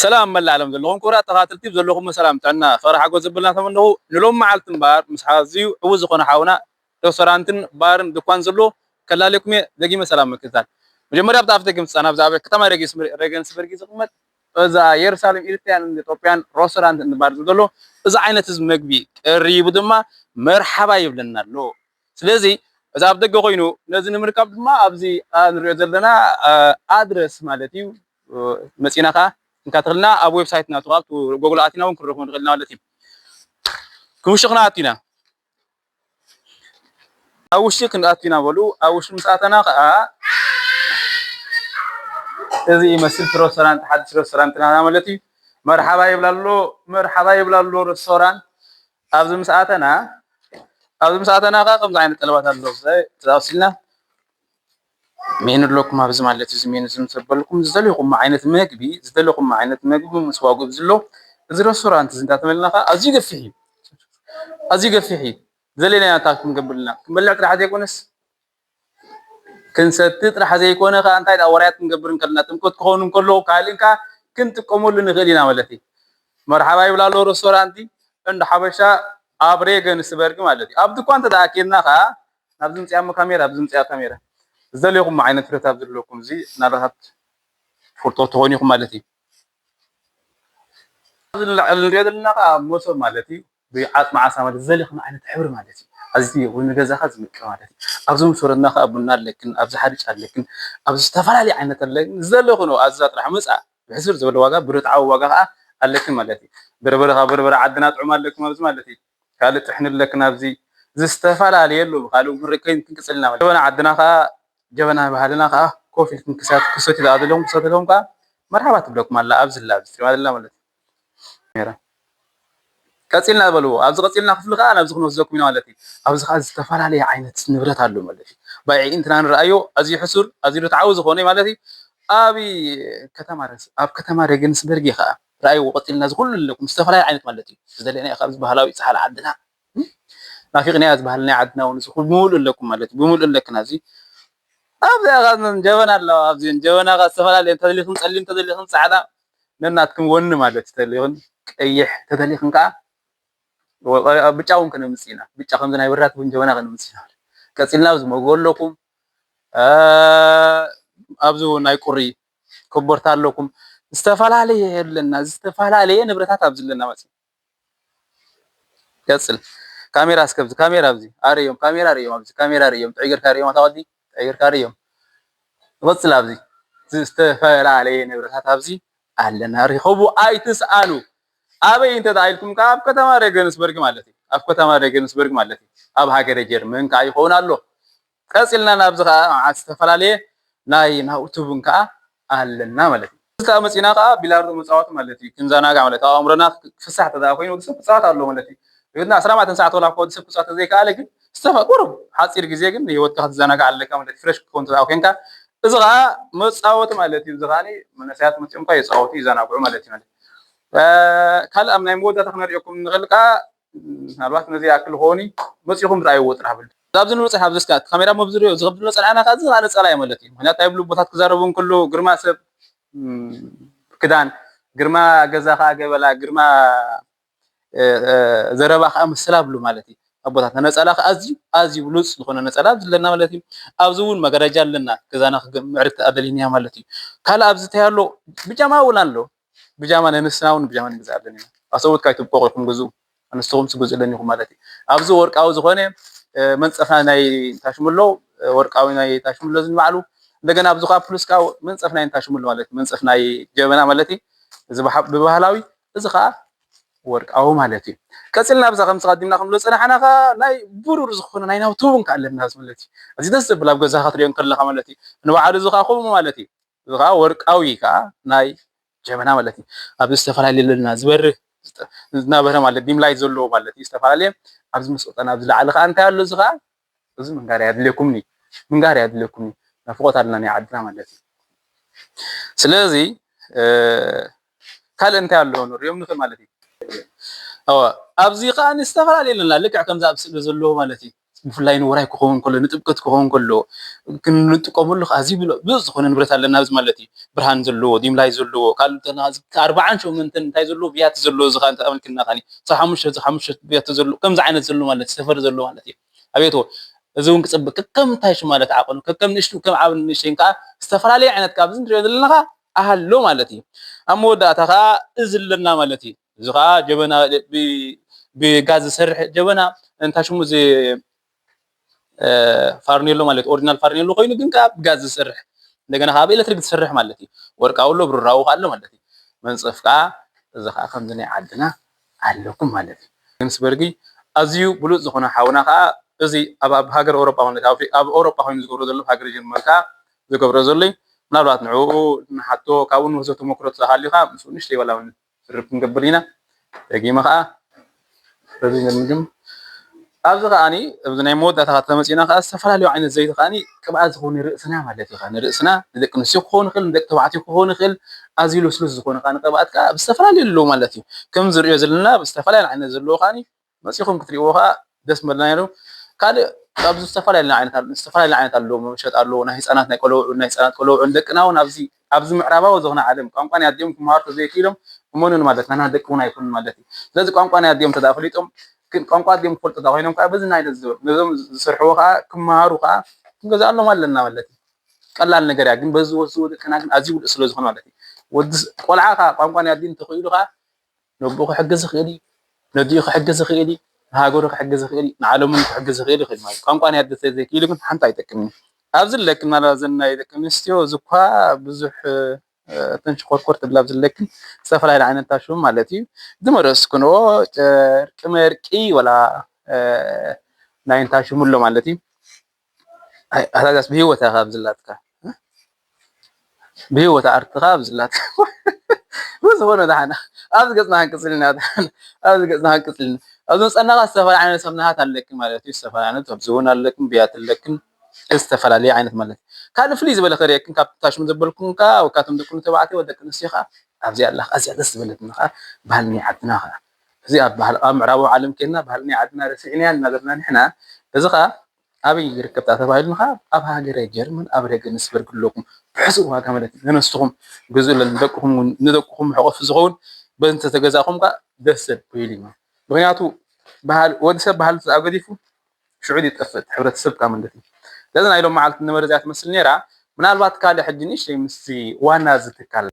ሰላም መላእ ዓለም ዘለኹም ክቡራት ተኸታተልቲ፣ ዘለኹም ሰላም ጥዕና ፍቕሪ ሓጎስ ዘብልና ተመነኹ። ንሎም መዓልቲ እምበኣር ምስ ኣዝዩ ዕዉት ዝኾነ ሓውና ሬስቶራንትን ባርን ድኳን ዘሎ ከላልየኩም እየ። ደጊመ ሰላም ምክትታል። መጀመርያ ኣብቲ ኣፍ ደገ ምጽኣና ኣብዚ ኣብ ከተማ ሬገንስበርጊ ዝቕመጥ እዛ የሩሳሌም ኢትዮጵያን ኢትዮጵያን ሬስቶራንት እንባር ዘሎ እዚ ዓይነት እዚ መግቢ ቀሪቡ ድማ መርሓባ ይብለና ኣሎ። ስለዚ እዚ ኣብ ደገ ኮይኑ ነዚ ንምርካብ ድማ ኣብዚ ንሪኦ ዘለና ኣድረስ ማለት እዩ መፂና ከዓ እንካተክልና ኣብ ዌብሳይት ናቱ ኣብ ጎግል ኣቲና እውን ክንረክቦ ንኽእል ኢና ማለት እዩ። ክምሽኽና ኣቲና ኣብ ውሽጢ ክንኣቱ ኢና በሉ። ኣብ ውሽጢ ምስ ኣተና ከዓ እዚ ይመስል እቲ ሬስቶራንት፣ ሓድሽ ሬስቶራንት ናና ማለት እዩ። መርሓባ ይብላ ኣሎ፣ መርሓባ ይብላ ኣሎ ሬስቶራንት። ኣብዚ ምስ ኣተና ኣብዚ ምስ ኣተና ከዓ ከምዚ ዓይነት ጠለባት ኣሎ። ተዛብሲልና ሜኑ ኣለኩም ኣብዚ ማለት እዚ ሜኑ ዝምሰበልኩም ዝደለኹም ዓይነት መግቢ ዝደለኹም ዓይነት መግቢ ምስ ዋግኡ ዝሎ እዚ ሬስቶራንት እዚ እንዳተመልና ከዓ ኣዝዩ ገፊሕ እዩ። ኣዝዩ ገፊሕ እዩ። ዘለናዮ ኣታክም ገብልና ክንበልዕ ጥራሕ ዘይኮነስ ክንሰቲ ጥራሕ ዘይኮነ ከዓ እንታይ ደኣ ወራያት ክንገብር እንከልና ጥምቀት ክኾኑ እንከለዉ ካልእን ከዓ ክንጥቀመሉ ንኽእል ኢና ማለት እዩ። መርሓባ ይብላ ኣለዉ ሬስቶራንቲ እንዳ ሓበሻ ኣብ ሬገንስበርግ ማለት እዩ። ኣብ ድኳን እንተ ደኣ ኬድና ከዓ ናብዚ ምፅያ እሞ ካሜራ ኣብዚ ምፅያ ካሜራ ዝደለኹም ዓይነት ፍረታት ዘለኩም እዚ ናባታት ትፈልጦ ትኾኑ ኢኹም ማለት እዩ። ንላዕሊ ንሪኦ ዘለና ከዓ መሶብ ማለት እዩ። ብዓፅሚ ዓሳ ማለት ዝደለኹም ዓይነት ሕብሪ ማለት እዩ። ኣብዚ ወይ ንገዛኻ ዝምቀ ማለት እዩ። ኣብዚ ምስ ወረድና ከዓ ቡና ኣለክን፣ ኣብዚ ሓርጭ ኣለክን፣ ኣብዚ ዝተፈላለዩ ዓይነት ኣለክን ዝደለኹ ነው። ኣዛ ጥራሕ መፃ ብሕስር ዝበለ ዋጋ ብርትዓዊ ዋጋ ከዓ ኣለክን ማለት እዩ። በርበረ ካብ በርበረ ዓድና ጥዑም ኣለኩም ኣብዚ ማለት እዩ። ካልእ ጥሕኒ ኣለክን ኣብዚ ዝተፈላለየ ኣሎ ብካልእ ምርቀይ ክንቅፅልና ማለት ጀበና ዓድና ከዓ ጀበና ባህልና ከዓ ኮፍ ኢልኩም ክሳት ክሰትዩ ደኣ ዘለኹም ክሰትለኩም ከዓ መርሓባ ትብለኩም ኣላ ኣብዚ ላ ኣብዚ ትሪማ ዘለና ማለት እዩ። ነይራ ቀፂልና በልዎ ኣብዚ ቀፂልና ክፍሊ ከዓ ናብዚ ክንወስደኩም ኢና ማለት እዩ። ኣብዚ ከዓ ዝተፈላለየ ዓይነት ንብረት ኣሎ ማለት እዩ። ባይዒ እንትና ንረኣዮ ኣዝዩ ሕሱር ኣዝዩ ርትዓዊ ዝኾነ ማለት እዩ። ኣብ ከተማ ረስ ኣብ ከተማ ሬገንስበርግ ከዓ ረኣይዎ ቀፂልና ዝኩሉ ኣለኩም ዝተፈላለየ ዓይነት ማለት እዩ። ዝደለና ካብዚ ባህላዊ ፃሕሊ ዓድና ናፊቕናዮ ዝበሃል ናይ ዓድና እውን እዚ ብምሉእ ኣለኩም ማለት እዩ። ብምሉእ ኣለክን ኣብዚ ኣብዚኣ ከዓ ጀበና ኣለዋ። ኣብዚ ጀበና ከዓ ዝተፈላለየ እንተደሊኽን ፀሊም እንተደሊኽን ፃዕዳ ነናትክን ወኒ ማለት እዩ። ተደሊኽን ቀይሕ ተደሊኽን ከዓ ብጫ እውን ከነምፅእ ኢና። ብጫ ከምዚ ናይ ብራት እውን ጀበና ከነምፅእ ኢና። ቀፂልና ኣብዚ መጎ ኣለኩም ኣብዚ እውን ናይ ቁሪ ኮቦርታ ኣለኩም። ዝተፈላለየ ኣለና ዝተፈላለየ ንብረታት ኣብዚ ኣለና ማለት እዩ። ቀፅል ካሜራ እስከ ኣብዚ ካሜራ ኣብዚ ኣርእዮም ካሜራ ኣርእዮም ኣብዚ ካሜራ ኣርእዮም ጥዕይ ጌርካ ኣርእዮም ኣታ ወዲ ጥዕይ ጌርካ ኣርእዮም። ንቐፅል ኣብዚ ዝተፈላለየ ንብረታት ኣብዚ ኣለና ርኸቡ ኣይትስኣኑ። ኣበይ እንተ ኢልኩም ከዓ ኣብ ከተማ ሬገንስበርግ ማለት እዩ። ኣብ ከተማ ሬገንስበርግ ማለት እዩ። ኣብ ሃገረ ጀርመን ከዓ ይኸውን ኣሎ። ቀፂልና ናብዚ ከዓ መዓት ዝተፈላለየ ናይ ናብኡ ትቡን ከዓ ኣለና ማለት እዩ። እዚ ከዓ መፂና ከዓ ቢላርዶ መፃወቲ ማለት እዩ። ክንዘናጋዕ ማለት እዩ። ኣእምሮና ክፍሳሕ ተዳ ኮይኑ ወዲ ሰብ ክፃወት ኣለዎ ማለት እዩ። ግን ኣስራ ኣርባዕተ ሰዓት ወላ ወዲ ሰብ ክፃወት ዘይከኣለ ግን ዝተፈ ቁሩብ ሓፂር ግዜ ግን ህይወትካ ክትዘናጋዕ ኣለካ ማለት ፍረሽ ክትከውን ተዳ ኮይንካ እዚ ከዓ መፃወቲ ማለት እዩ። እዚ ከዓ መነሰያት መፅኦም ከዓ ይፃወቱ ይዘናግዑ ማለት እዩ። ካልእ ኣብ ናይ መወዳእታ ክነሪኦኩም ንኽእል ከዓ ምናልባት ነዚ ይኣክል ክኸውን እዩ። መፂኹም ርኣይዎ ጥራሕ በሉ። ኣብዚ ንበፅሕ ኣብዚ እስካ እቲ ካሜራ መብዚ ሪኦ ዝኸብድሎ ፀንዓና ከኣ እዚ ከዓ ነፀላ እዩ ማለት እዩ። ምክንያቱ እንታይ ብሉ ቦታት ክዛረቡ እንከሎ ግርማ ሰብ ክዳን፣ ግርማ ገዛ ከዓ ገበላ፣ ግርማ ዘረባ ከዓ ምስላ ብሉ ማለት እዩ። ኣቦታትና ነፀላ ከዓ ኣዝዩ ኣዝዩ ብሉፅ ዝኾነ ነፀላ ኣብዚ ኣለና ማለት እዩ። ኣብዚ እውን መጋረጃ ኣለና። ገዛና ክገ- ምዕርግቲ ኣደሊንያ ማለት እዩ። ካልእ ኣብዚ እንታይ ኣሎ? ብጃማ እውን ኣሎ። ብጃማ ነንስትና እውን ብጃማ ንግዛእ ኣለና ኢና። ኣሰብኡት ካይትብቆቑ ኢኹም ግዝኡ። ኣንስትኹም ትግዝኡ ኣለኒ ኢኹም ማለት እዩ። ኣብዚ ወርቃዊ ዝኾነ መንፀፍና ናይ ታሽሙሎ ወርቃዊ ናይ ታሽሙሎ ዝንባዕሉ እንደገና ኣብዚ ከዓ ፕሉስ ከዓ መንፀፍ ናይ ታሽሙሎ ማለት መንፀፍ ናይ ጀበና ማለት እዩ። እዚ ብባህላዊ እዚ ከዓ ወርቃዊ ማለት እዩ። ቀፂልና ኣብዛ ከምዚ ቀዲምና ክንብሎ ፀናሕና ከዓ ናይ ብሩር ዝኾነ ናይ ናውቲ እውን ከዓ ኣለና ማለት እዩ። እዚ ደስ ዘብል ኣብ ገዛኻ ትሪኦ ከለኻ ማለት እዩ። ንባዕሉ እዚ ከዓ ከምኡ ማለት እዩ። እዚ ከዓ ወርቃዊ ከዓ ናይ ጀበና ማለት እዩ። ኣብዚ ዝተፈላለየ ኣለና ዝበርህ ዝናበረ ማለት ዲም ላይት ዘለዎ ማለት እዩ። ዝተፈላለየ ኣብዚ መስጠጠና ኣብዚ ላዕሊ ከዓ እንታይ ኣሎ እዚ ከዓ እዚ ምንጋር ኣድልየኩምኒ ምንጋር ኣድልየኩምኒ ናፍቆት ኣለና ናይ ዓድና ማለት እዩ። ስለዚ ካልእ እንታይ ኣሎ ንሪኦም ንኽእል ማለት እዩ። እወ ኣብዚ ከዓ ዝተፈላለየ ኣለና ልክዕ ከምዚ ኣብ ስእሊ ዘለዎ ማለት እዩ። ብፍላይ ንውራይ ክኸውን ከሎ፣ ንጥምቀት ክኸውን ከሎ፣ ክንጥቀመሉ ኣዝዩ ብሎ-፣ ብዙሕ ዝኾነ ንብረት ኣለና ኣብዚ ማለት እዩ። ብርሃን ዘለዎ፣ ዲም ላይት ዘለዎ፣ ካልእ እንተና ኣርባዓን ሸሞንተን እንታይ ዘለዎ፣ ብያቲ ዘለዎ፣ እዚ ኸኣ እንተኣመልክና ኸኒ፣ እዚ ሓሙሽተ፣ እዚ ሓሙሽተ ብያቲ ዘለዎ፣ ከምዚ ዓይነት ዘለዎ ማለት፣ ሰፈር ዘለዎ ማለት እዩ። ኣቤት፣ እዚ እውን ክጽብቅ፣ ከከም እንታይ ሽም ማለት ዓቐኑ፣ ከከም ንእሽቱ፣ ከም ዓብ ንእሽተይን ከኣ ዝተፈላለየ ዓይነት ካብ እዚ ንሪኦ ዘለና ኸኣ ኣሃሎ ማለት እዩ። ኣብ መወዳእታ ኸኣ እዚ ኣለና ማለት እዩ። እዚ ኸኣ ጀበና ብ-፣ ብጋዝ ዝሰርሕ ጀበና፣ እንታይ ሽሙ፣ እዚ፣ እ፣ ፋርኔሎ ማለት ኦሪጂናል ፋርኔሎ ኮይኑ ግን ከኣ ብጋዝ ዝሰርሕ፣ እንደገና ከኣ ብኤሌክትሪክ ዝሰርሕ ማለት እዩ። ወርቃዊ ኣሎ፣ ብሩራዊ ከኣ ኣሎ ማለት እዩ። መንጸፍ ከኣ እዚ ከኣ ከምዚ ናይ ዓድና ኣለኩም ማለት እዩ። ጆሃንስበርግ ኣዝዩ ብሉጽ ዝኾነ ሓውና ከኣ እዚ ኣብ፣ ኣብ ሃገር ኤውሮጳ ማለት ኣብ፣ ኣብ ኤውሮጳ ኮይኑ ዝገብሮ ዘሎ፣ ሃገር ጀርመን ከኣ ዝገብሮ ዘሎ እዩ። ምናልባት ንዕኡ ንሓቶ ካብኡ ንወስዶ ተመክሮ ተሃልዩ ከኣ ምስኡ ንእሽተይ ዋላ እውን ርብ ክንገብር ኢና። ደጊመ ከኣ በዚ ንምግም ኣብዚ ከኣኒ ኣብዚ ናይ መወዳእታ ተመጺና ከኣ ዝተፈላለዩ ዓይነት ዘይቲ ከኣኒ ቅብኣት ዝኾኑ ንርእስና ማለት እዩ። ከኣ ንርእስና ንደቂ ኣንስትዮ ክኸውን ይኽእል፣ ንደቂ ተባዕትዮ ክኸውን ይኽእል። ኣዝዩ ልስሉስ ዝኾነ ከኣ ቅብኣት ከኣ ብዝተፈላለዩ ኣለዉ ማለት እዩ። ከም ዝርእዮ ዘለና ብዝተፈላለዩ ዓይነት ዘለዉ ከኣኒ መጺኹም ክትርእይዎ ከኣ ደስ ምበለና ነይሩ። ካልእ ኣብዚ ዝተፈላለዩ ዓይነት ኣሎ፣ ዝተፈላለዩ ዓይነት ኣሎ፣ መሸጣ ኣሎ፣ ናይ ህጻናት ናይ ቆልዑ፣ ናይ ህጻናት ቆልዑ፣ ንደቅና እውን ኣብዚ፣ ኣብዚ ምዕራባዊ ዝኾነ ዓለም ቋንቋ ናይ ኣዲኦም ክመሃሩ ተዘይክኢሎም እመኑን ማለት ናና ደቂ እውን ኣይኮኑን ማለት እዩ። ስለዚ ቋንቋ ናይ ኣዲኦም ተዳ ፈሊጦም ግን ቋንቋ ኣዲኦም ክፈልጡ ተዳ ኮይኖም ከኣ በዚ ናይ ነዚ ነዞም ዝሰርሕዎ ከኣ ክመሃሩ ከኣ ክንገዝኣሎም ኣለና ማለት እዩ። ቀላል ነገር እያ፣ ግን በዚ ወስዎ ደቅና ግን ኣዝዩ ውድእ ስለ ዝኾነ ማለት እዩ። ወዲ ስ-፣ ቆልዓ ከኣ ቋንቋ ናይ ኣዲኡ እንተኽኢሉ ከኣ ነቦኡ ክሕግዝ ይኽእል እዩ፣ ነዲኡ ክሕግዝ ይኽእል እዩ፣ ንሃገሩ ክሕግዝ ይኽእል እዩ፣ ንዓለሙ ክሕግዝ ይኽእል ይኽእል ማለት እዩ። ቋንቋ ናይ ኣደ ተዘይክኢሉ ግን ሓንቲ ኣይጠቅምን እዩ። ኣብዚ ለክን ማለት ዘን ናይ ደቂ ኣንስትዮ እዚ እኳ ብዙሕ፣ እ፣ እተን ሽኾርኮር ትብላ ኣብዚ ለክን ዝተፈላለዩ ዓይነት ታሽሙ ማለት እዩ። ዝመረስክንዎ ጨርቂ መርቂ ወላ፣ እ፣ ናይ እንታሽሙ ኣሎ ማለት እዩ። ኣይ፣ ኣታ ጋስ ብህይወት እያ ካብ ዝላትካ። ብህይወት ኣርትኻ ኣብ ዝላትካ። ብዝኾነ ደሓና። ኣብዚ ገጽና ክንቅጽል ኢና፣ ደሓና። ኣብዚ ገጽና ክንቅጽል ኢና። ኣብዚ መጸናኻ ዝተፈላለዩ ዓይነት ሳሙናታት ኣለክን ማለት እዩ። ዝተፈላለዩ ዓይነት፣ ኣብዚ እውን ኣለክን፣ ብያት ኣለክን፣ ዝተፈላለየ ዓይነት ማለት እዩ። ካልእ ፍልይ ዝበለ ከርእየክን፣ ካብ ታሽሙ ዘበልኩም ከኣ፣ ወይ ካብቶም ደቂ ተባዕትዮ፣ ወይ ደቂ ኣንስትዮ ከኣ፣ ኣብዚኣ ኣላ፣ ኣዝያ ደስ ዝበለትና ከኣ፣ ባህሊ ናይ ዓድና ከኣ። እዚ ኣብ ባህል-፣ ኣብ ምዕራባዊ ዓለም ኬድና፣ ባህሊ ናይ ዓድና ረሲዕናያ እናበልና ንሕና፣ እዚ ከኣ፣ ኣበይ ይርከብ ተባሂሉ ከኣ ኣብ ሃገረ ጀርመን ኣብ ሬገንስበርግ ኣለኩም ብሕሱር ዋጋ ማለት እዩ። ነነስትኹም ግዝኡለን፣ ንደቅኹም እውን፣ ንደቅኹም መሕቆፊ ዝኸውን በዚ እንተተገዛእኹም ከኣ ደስ ዘብል እዩ። ምኽንያቱ ባህል፣ ወዲ ሰብ ባህሉ ተኣ ገዲፉ ሽዑ እዩ ዝጠፍእ፣ እቲ ሕብረተሰብ ከኣ ማለት እዩ። ስለዚ ናይ ሎም መዓልቲ ነበረ እዚኣ ትመስል ነይራ። ምናልባት ካልእ ሕጂ ንእሽተይ ምስቲ ዋና እዚ ትካል